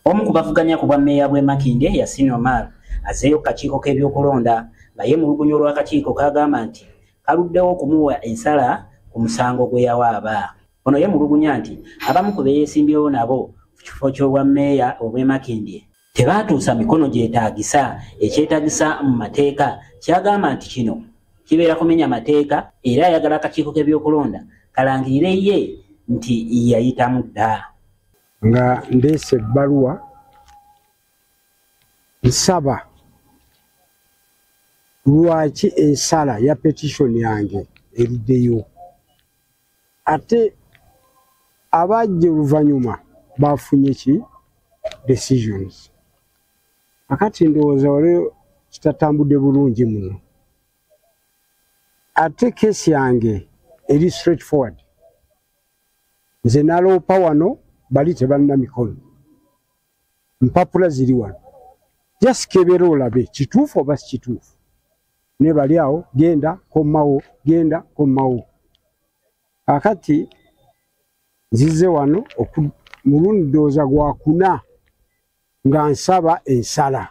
Omu ku bavuganya ku bwammeeya bw'e Makindye, Yasin Omar azzeeyo ku kakiiko k'ebyokulonda nga yeemulugunya olw'akakiiko k'agamba nti kaluddewo okumuwa ensala ku musango gwe yawaaba. Ono yeemulugunya nti abamu ku be yeesimbyewo nabo ku kifo ky'obwammeeya obw'e Makindye tebaatuusa mikono gyetaagisa ekyetaagisa mu mateeka ky'agamba nti kino kibeera kumenya mateeka era ayagala akakiiko k'ebyokulonda kalangirire ye nti yayitamu dda. Nga ndeese ebbaluwa nsaba lwaki ensala ya petition yange eruddeyo, ate abajja oluvannyuma bafunye ki decisions. Akati ndowooza waliwo kitatambudde bulungi muno, ate case yange eri straight forward. Nze naloopa wano, bali tebalina mikono, mpapula ziri wano, just kebera olabe kituufu oba si kituufu. Ne bali awo genda komawo, genda komawo. Akati nzize wano mulundi ndowooza gwakuna nga nsaba ensala.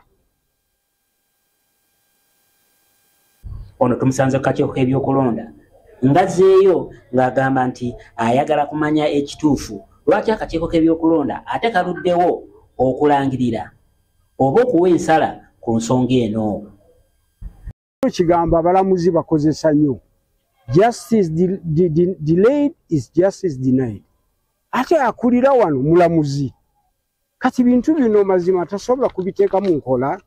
Ono tumusanze ku kakiiko k'ebyokulonda ng'azzeeyo ng'agamba nti ayagala kumanya ekituufu lwaki akakiiko k'ebyokulonda ate kaluddewo okulangirira oba okuwa ensala ku nsonga eno. Ekigambo abalamuzi bakozesa nnyo, justice delayed is justice denied. Ate akulira wano mulamuzi, kati bintu bino mazima tasobola kubiteeka mu nkola.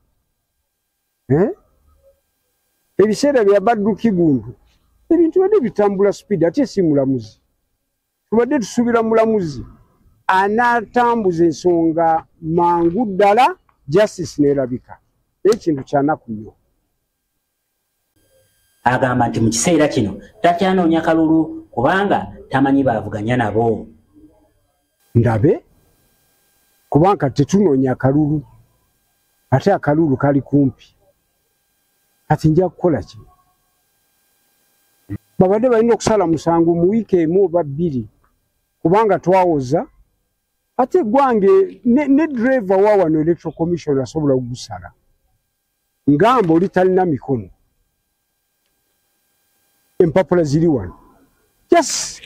Ebiseera bya Badru Kigundu ebintu badde bitambula speed, ate si mulamuzi. Tubadde tusuubira mulamuzi anaatambuza ensonga mangu ddala, justice n'erabika. Naye ekintu kyanaku nnyo. Agamba nti mu kiseera kino takyanoonya kalulu kubanga tamanyi baavuganya nabo. Ndabe kubanga tetunoonya kalulu, ate akalulu kali kumpi. Kati nja kukola ki? Babadde balina okusala musango mu wiiki emu oba bbiri kubanga twawoza, ate gwange ne driver wa wano Electoral Commission asobola okugusala. Ngamba oli talina mikono, empapula ziri wano, just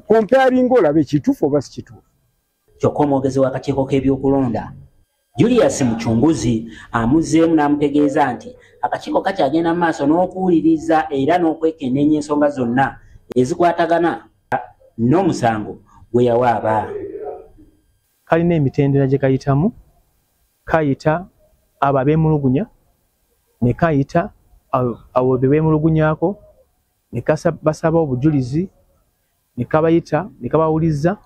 comparing olabe kituufu oba si kituufu. Kyokka omwogezi w'akakiiko k'ebyokulonda Julius Muchunguzi amuzzeemu n'amutegeeza nti akakiiko kakyagenda mu maaso n'okuwuliriza era n'okwekenneenya ensonga zonna ezikwatagana n'omusango gwe yawaaba. Kalina emitendera gye kayitamu, kayita abo abeemulugunya, ne kayita abo be beemulugunyaako, ne basaba obujulizi, ne kabayita, ne kabawuliza,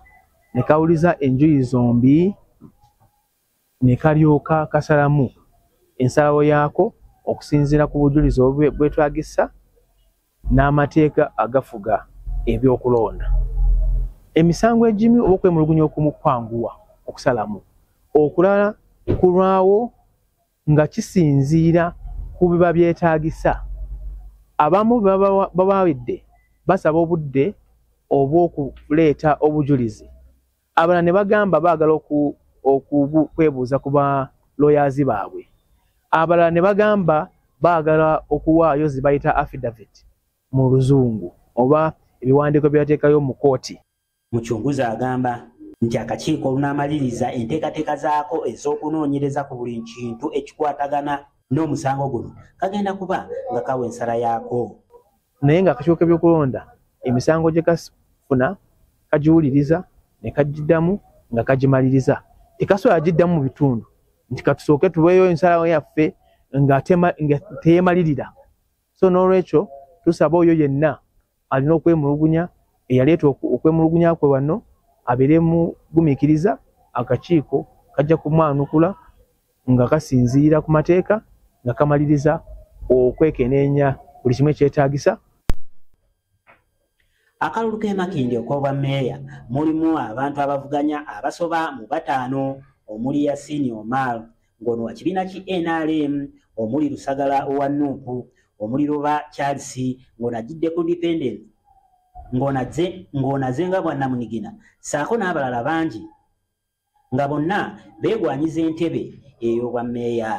ne kawuliza enjuyi zombi, ne kalyoka kasalamu ensalawo yaako okusinziira ku bujulizi obwetagisa n'amateeka agafuga ebyokulonda. Emisango egimu oba okwemulugunya okumu kwanguwa okusalamu, okulala kulwawo nga kisinziira ku biba byetaagisa. Abamu babawidde basaba obudde obw'okuleeta obujulizi, abalala ne bagamba baagala okwebuuza ku ba lawyers baabwe, abalala ne bagamba baagala okuwaayo ze bayita affidavit mu luzungu oba ebiwandiiko bye bateekayo mu kkooti. Muchunguzi agamba nti akakiiko olunaamaliriza enteekateeka zaako ez'okunoonyereza ku buli kintu ekikwatagana n'omusango guno kagenda kuba nga kawa ensala yaako. Naye ng'akakiiko k'ebyokulonda emisango gye kafuna kagiwuliriza ne kagiddamu nga kagimaliriza. Tekasobola giddamu mu bitundu nti katusooke tuweeyo ensala yaffe nga teyeemalirira. So n'olwekyo tusaba oyo yenna alina okwemulugunya eyaleeta okwemulugunya kwe wano abeere mugumiikiriza, akakiiko kajja kumwanukula nga kasinziira ku mateeka nga kamaliriza okwekeneenya buli kimu ekyetaagisa. Akalulu k'e Makindye ok'obwa mmeeya mulimu abantu abavuganya abasoba mu 5 omuli Yasin Omar ng'ono wa kibiina ki NRM, omuli Lusagala owa NUP, omuli Roba Charles ng'ono ajjidde ku independent, ng'ono azze nga bwannamunigina, ssaako n'abalala bangi Nga bonna beegwanyiza entebe ey'obwa mmeeya.